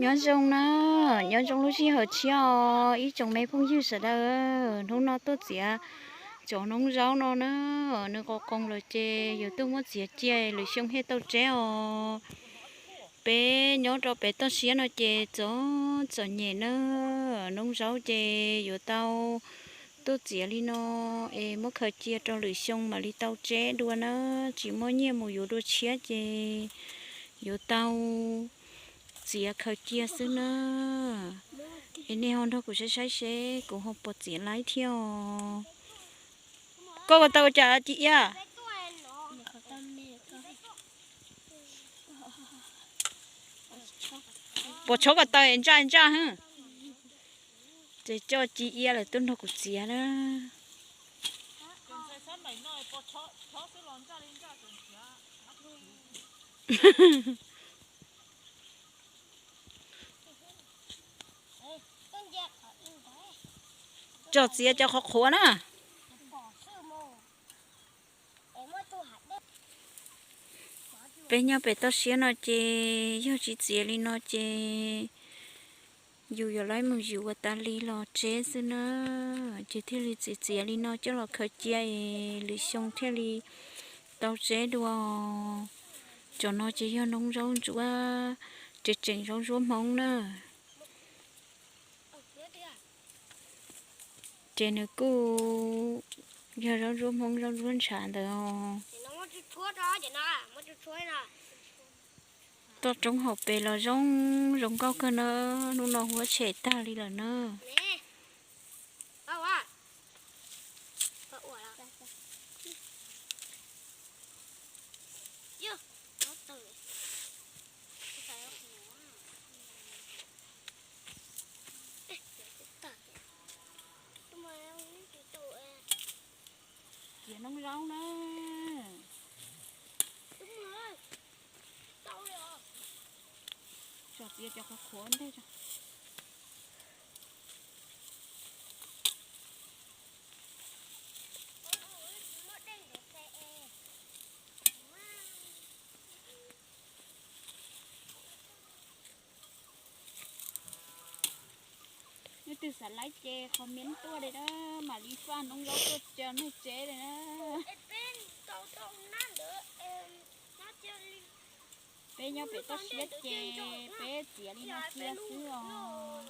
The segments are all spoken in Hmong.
Nyob zoo na, nyob zoo lub sij hawm tshiab os ib tsoom me phooj ywg sawv daws. Hnub no tuaj txiav cov noob zaub no na, nws qos qoos lawm ces yuav tuaj muab txiav cia lwm xyoo thiaj tau tseb os. Peb nyob rau pem toj siab no ces txom txom nyem na, noob zaub ces yuav tau tuaj txiav li no es muab khaws cia rau lwm xyoo mam li tau tseb dua na. Tsis muaj nyiaj mus yuav dua tshiab ces yuav tau txiav khaws cia xwb na. Es nej ho nrog kuv saib saib seb kuv ho puas txiav laib thiab os. Koj ko taw cas ci iab? Puas tshov ko taw ntsaj ntsaj hwb. Ces coj ci iab lawm tuaj nrog kuv txiav na. Tso txiav cov qhuav qhuav na. Peb nyob pem toj siab no ces yog tsis txiav li no ces yus yuav laib mus yuav ua tas li los tseb xwb na. Ces thiaj li txiav txiav li no coj los khaws cia es lwm xyoo thiaj li tau tseb dua. Cov no ces yog noob zaub ntsuab, tseem tseem zaub ntsuab Hmoob na. Ces nws kuj yog zaub ntsuab Hmoob zaub ntsuab ntshav ntawd. Toj roob hauv pes los zoo zoo nkauj kawg na, hnub no huab tshem tag li lawm na. Txiav noob zaub na. Tso txiav cov qhuav qhuav ntej tso. Nej twg xav laib ces comment tuaj li na, mam li faj noob zaub tuaj tso nej tseb li na. Peb nyob pem toj siab ces peb txiav li no cia xwb os.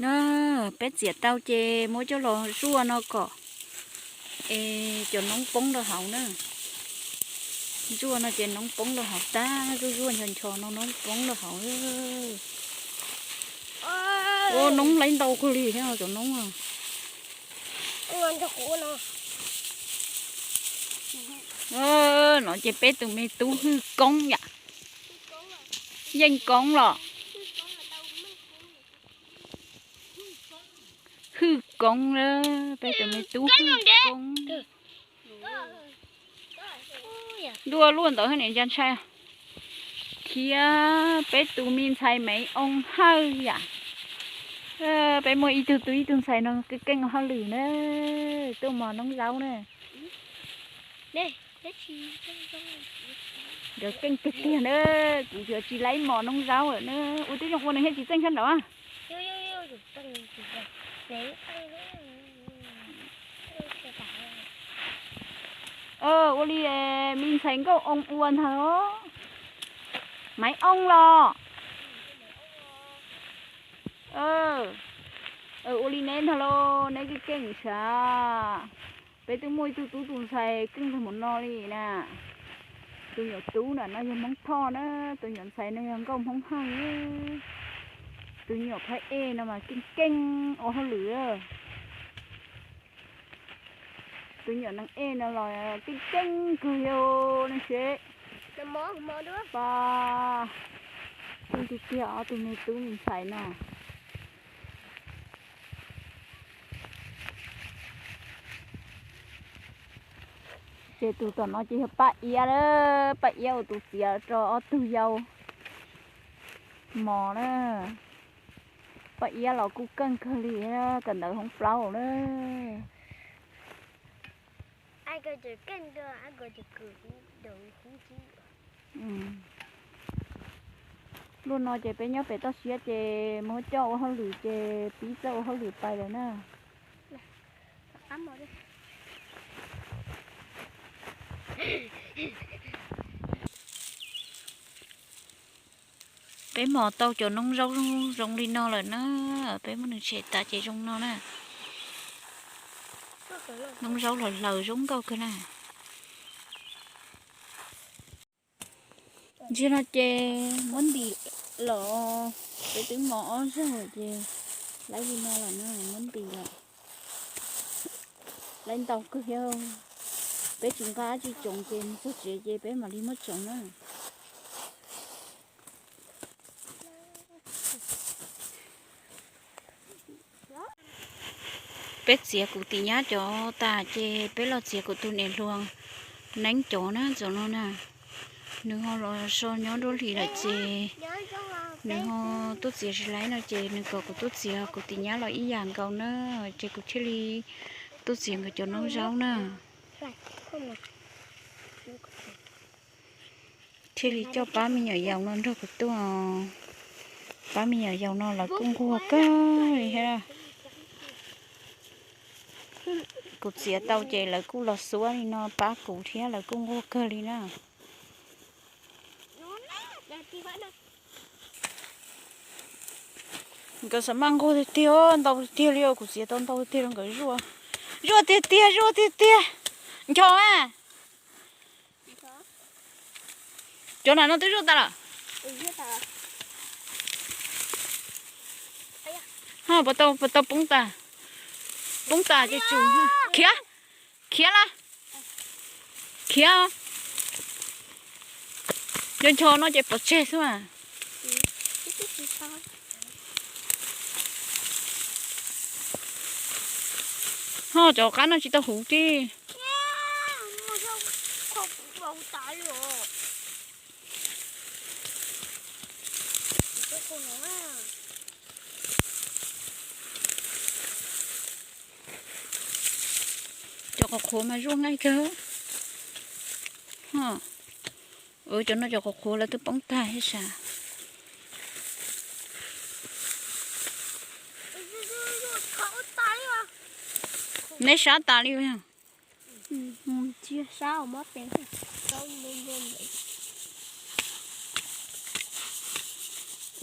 Na, peb txiav tau ces muab coj los zuaj no kom es cov noob poob rau hauv na. Zuaj no ces noob poob rau hauv tag, zuaj zuaj nchos nchos no noob poob rau hauv. Ua noob laib ntau kawg li thiab cov noob. No ces peb tus me tub Hwj Koob yam. Yeej Koob los. Hwj Koob na, peb tus me tub Hwj Koob. Luaj luaj ntawd niam ntsa ntshai. Thiab peb tus me ntxhais Maiv Oo Hawj yam. Peb muaj ib tug tub ib tug ntxhais no keej keej ua hauj lwm na, tuaj mos noob zaub na. Nkawd keej tiag tiag na, kuv yuav tsis laib mos noob zaub lawm na. Ua tib zoo ua nws thiaj tsis txeej sab nraud. Ua li me ntxhais Nkauj Oo ua ntag los? Maiv Oo los? Ua li neb ntag lauj, neb keej keej sav. Peb twb muaj ib tug tub tus ntxhais keej tag mus no li na. Tus nyuam tub na no yog Hmoob Thoj na, tus nyuam ntxhais no yog Nkauj Hmoob Hawj. Tus nyuam phab ej no mas keej keej ua hauj lwm. Tus nyuam neeg ej no los keej keej kawg yog ne seb. Pab, keej tiag tiag ob tug me tub me ntxhais no. Ces tus tom no ces yog Paj Iab na, Paj Iab ua tus txiav rau ob tug yau mos na. Paj Iab los kuj keej kawg li, kawm ntawv hoob plaub na. Luaj no ces peb nyob pem toj siab ces muab coj ua hauj lwm ces pib txawj ua hauj lwm pais lawm na. Peb mos tau cov noob zaub zoo li no lawm na, peb muab nws tshem tas ces zoo no na. Noob zaub hlaws hlaws zoo nkauj kawg na. Ntsia no ces muab ntim los, peb twb mos ob zaug ces laib li no lawm na, muab ntim lawm. Laib ntau kawg thiab, peb tsis nqa dab tsi tsoom ces mus txog tsev ces peb mam li muab tsoom na. Peb txiav kuv tim nyab cov tas ces peb los txiav kuv tus niam hluas Neeb cov na, txawm no na. Nws ho los so nyob nruab hlis lawm ces nws ho tuaj txiav tsis laib no ces nws kom kuv tuaj txiav kuv tim nyab los ib yam nkaus na, ces kuv thiaj li tuaj txiav nkawd cov noob zaub na. Thiaj li coj pab me nyuam yaus no nrog kuv tuaj. Pab me nyuam yaus no lawv kuj nquag kawg li thiab. Kuv txiav tau ces lawv kuj los xuab li no pab kuv thiab, lawv kuj nquag kawg li na. Nkawd xav maj nquag tiag tiag, ntau tiag tiag li, kuv txiav tau ntau tiag rau nkawd zuaj. Zuaj tiag tiag, zuaj tiag tiag. Nchos a. Cov na no twb zuaj tas lawm. Ho puas tau, puas tau poob tas? Poob tas ces tsum. Khiav, khiav lawm. Khiav. Nco ncho no ces pov tseg xwb mas. Ho cov qab no tsis tau huv tib. Cov qhuav qhuav mas zuaj nqaij kawg. Cov no cov qhuav qhuav lawv twb poob tag thiab sas. Neb sab tas li.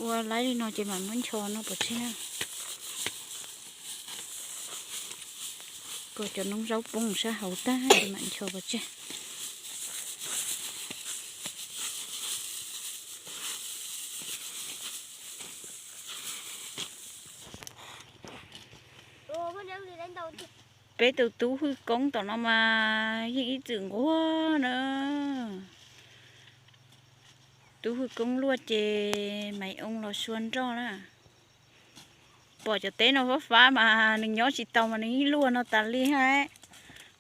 Ua laib li no ces mam muab ncho no pov tseg. Kom cov noob zaub poob sab hauv tag ces mam ncho pov tseg. Peb tus tub Hwj Koob tom no mas yeej ib txwm nquag na. Tub Hwj Koob luaj ces Maiv Oo los sua nroj na. Pom cov teb no fab fab mas nws nyob tsis tau mas nws yeej luaj no tas li hab.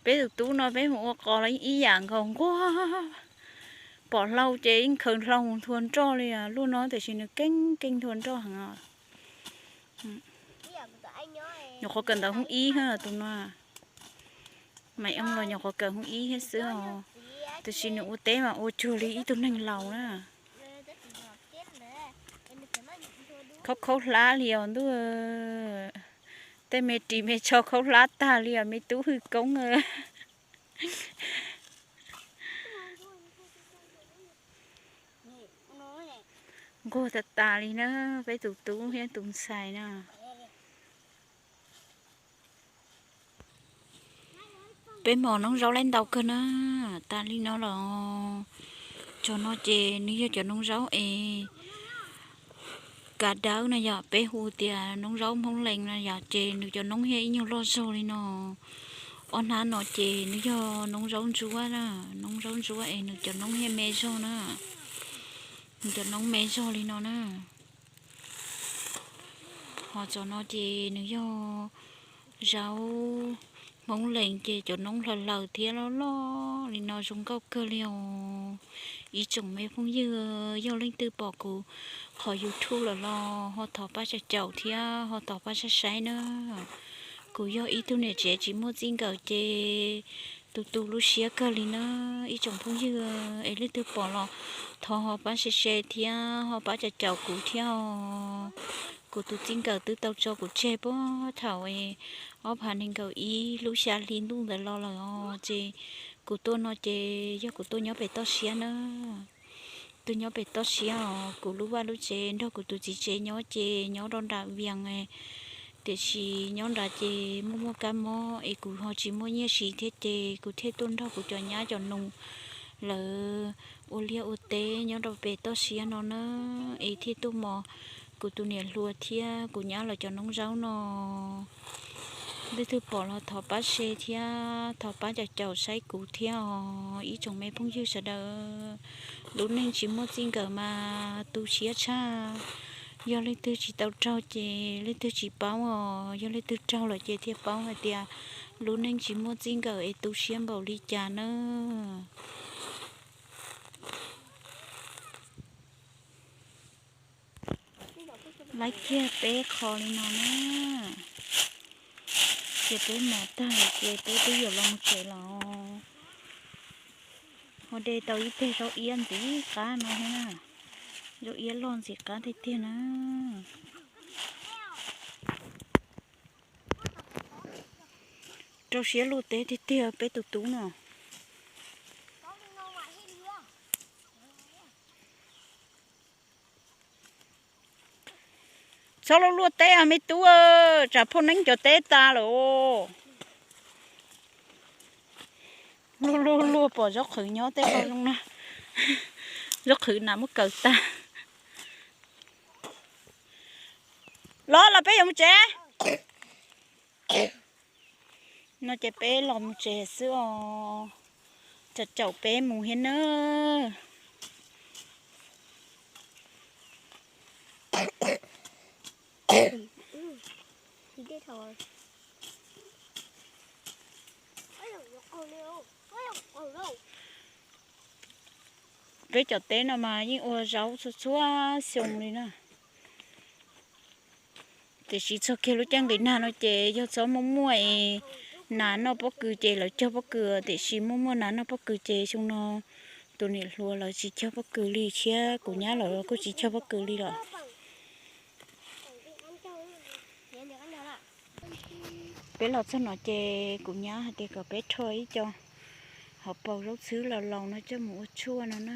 Peb tus tub no peb mus ua qos los ib yam nkaus nquag. Pom hlau ces yeej khaws hlau mus nthua nroj li, luaj no tiam sis nws keej keej nthua nroj heev os. Nyuam qhuav kawm ntawv hoob ib hab tus no. Maiv Oo los nyuam qhuav kawm hoob ib thiab xwb os, tiam sis nws ua teb mas ua cuag li ib tug neeg laus na. Khaub khaub hlab li os ntuj. Tej me ris me tsho khaub hlab tag li os me tub Hwj Koob. Nquag tas tas li na, peb tus tub thiab tus ntxhais na. Peb mos noob zaub laib ntau kawg na. Tas li no los, cov no ces nws yog cov noob zaub es kav dawb no yog peb hu tias noob zaub Hmoob Lees no yog ces nws cov noob thiaj ib nyuag loj zog li no. Ob hnab no ces nws yog noob zaub ntsuab na, noob zaub ntsuab es nws cov noob thiaj me zog na. Nws cov noob me zog li no na. Ho cov no ces nws yog zaub Hmoob Lees ces cov noob hlaws hlaws thiab loj loj li no zoo nkauj kawg li os. Ib tsoom me phooj ywg, yog leej twg pom kuv qhov YouTube lawm los ho thov pab caum caum thiab ho thov pab saib saib na. Kuv yog ib tug niam tsev tsis muaj txij nkawm ces tu tu lub siab kawg li na. Ib tsoom phooj ywg, es leej twg pom los thov ho pab share share thiab ho pab caum caum kuv thiab os. Kuv tus txij nkawm twb tau tso kuv tseg puag thaum ob phav nees nkaum ib lub xya hli ntuj ntawd los lawm os. Ces kuv tuaj no ces yog kuv tuaj nyob pem toj siab na. Tuaj nyob pem toj siab os, kuv lub vaj lub tsev nrog kuv tus txiv tsev nyob ces nyob rau nram Vias, tiam sis nyob nrad ces muaj muaj kab mob es kuv ho tsis muaj nyiaj siv thiab ces kuv thiaj tuaj nrog kuv cov nyab cov nus lawv ua liaj ua teb nyob rau pem toj siab no na. Es thiaj tuaj mos kuv tus niam hluas thiab kuv nyab lawv cov noob zaub no. Leej twg pom los thov pab share thiab thov pab caum caum saib kuv thiab os ib tsoom me phooj ywg sawv daws. Lub neej tsis muaj txij nkawm mas tu siab tshaj. Yog leej twg tsis tau raug ces leej twg tsis paub os, yog leej twg raug lawm ces thiaj paub hais tias lub neej tsis muaj txij nkawm es tu siab npaum li cas na. Laib kiag peb qho li no na, ces peb mos tag ces peb twb yuav los mus tsev los. Ho de tau ib teg zaub iab ntxim qab no thiab na, zaub iab loj ntxim qab tiag tiag na. Rau siab luaj teb tiag tiag peb tus tub no. Txhob luaj luaj teb os me tub, tsam phauj neeb cov teb tas lawm. Luaj luaj luaj pom zaub qhwv nyob tej qhov zoo na, zaub qhwv nas muab kaws tag. Los los peb yuav mus tsev. No ces peb los mus tsev xwb os, caum caum peb mus thiab na. Peb cov teb no mas yeej ua zaub txhua txhua xyoo li na. Tiam sis txog kiag lub caij nqis nag no ces yog txhob muaj muaj es nas noj pob kws ces lawv cog pob kws, tiam sis muaj muaj nas noj pob kws ces xyoo no tus niam hluas lawv tsis cog pob kws li thiab kuv nyab lawv kuj tsis cog pob kws li lawm. Peb los txog no ces kuv nyab hais tias kom peb rho ib co hauv paus zaub txhwb laus laus no coj mus ua tshuaj no na.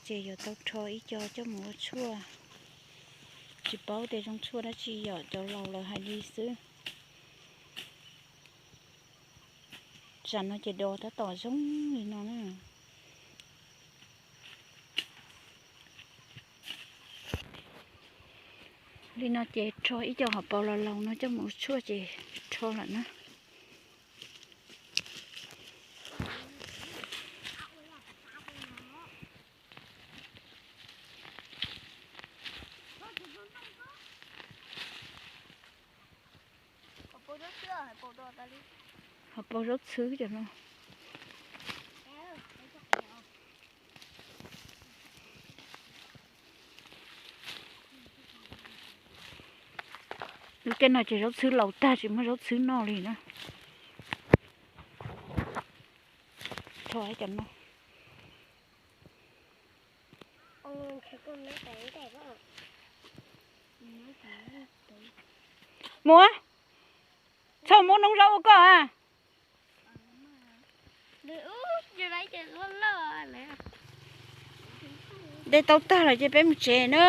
Ces yuav tau rho ib co coj mus ua tshuaj. Tsis paub tias zoo tshuaj dab tsi, yog cov laus lawv hais li xwb. Tsam no ces dos tab tom zoo li no na. Li no ces rho ib co hauv paus laus laus no coj mus ua tshuaj ces rho lawm na. Hauv paus zaub txhwb cov no. Lub caij no ces zaub txhwb laus tag tsis muaj zaub txhwb noj li na. Rho cov no. Muab, txhob muab noob zaub ua koj a. De tau tag lawm ces peb mus tsev na.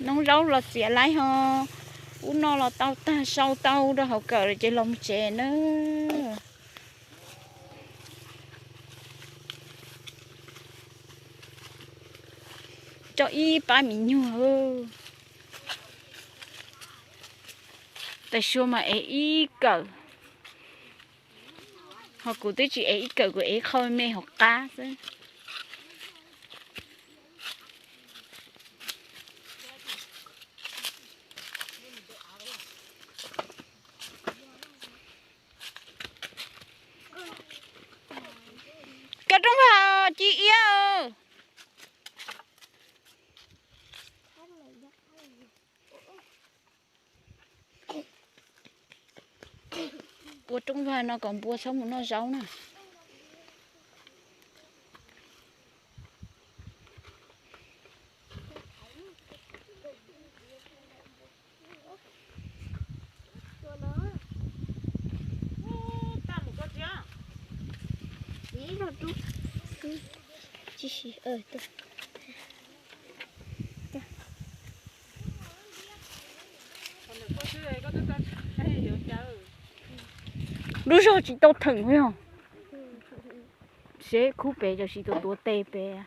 Noob zaub los txiav laib ho, ub no los tau tag sau tau rau hauv kawm lawm ces los mus tsev na. Tso ib pab me nyuag. Tais Sua mas ev ib kawm, ho kuv twb tsis ev ib kawm, kuv ev qho me hauv qab xwb. Ua roob vag no kom npua txhob mus noj zaub na. Lub zog tsis tau theem yog. Seb khub pem tam sim tuav tuav tes pem.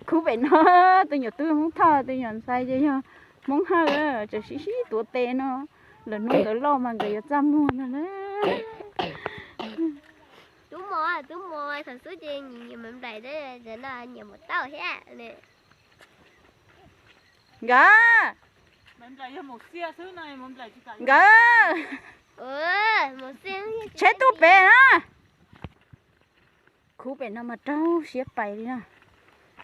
Khub pem no, tus nyuam tub Hmoob Thoj, tus nyuam ntxhais ces yog Hmoob Hawj, tam sim sib tuav tes no. Lawv hnub nkawd loj mas nkawd yuav txaj muag ntag na. Tub mos, tub mos thaum xub ces nyiam nyiam Maiv Nplaim, no nyiam Maiv Tauj thiab. Nkawd, nkawd, tsheb tuaj pem na. Khub pem no mas raug siab pais li na.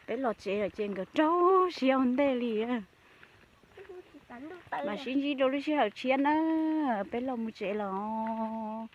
Peb los tsev lawm ces nkawd raug siab ua ntej li. Mam sib ntsib rau lub sij hawm tshiab na. Peb los mus tsev lawm os.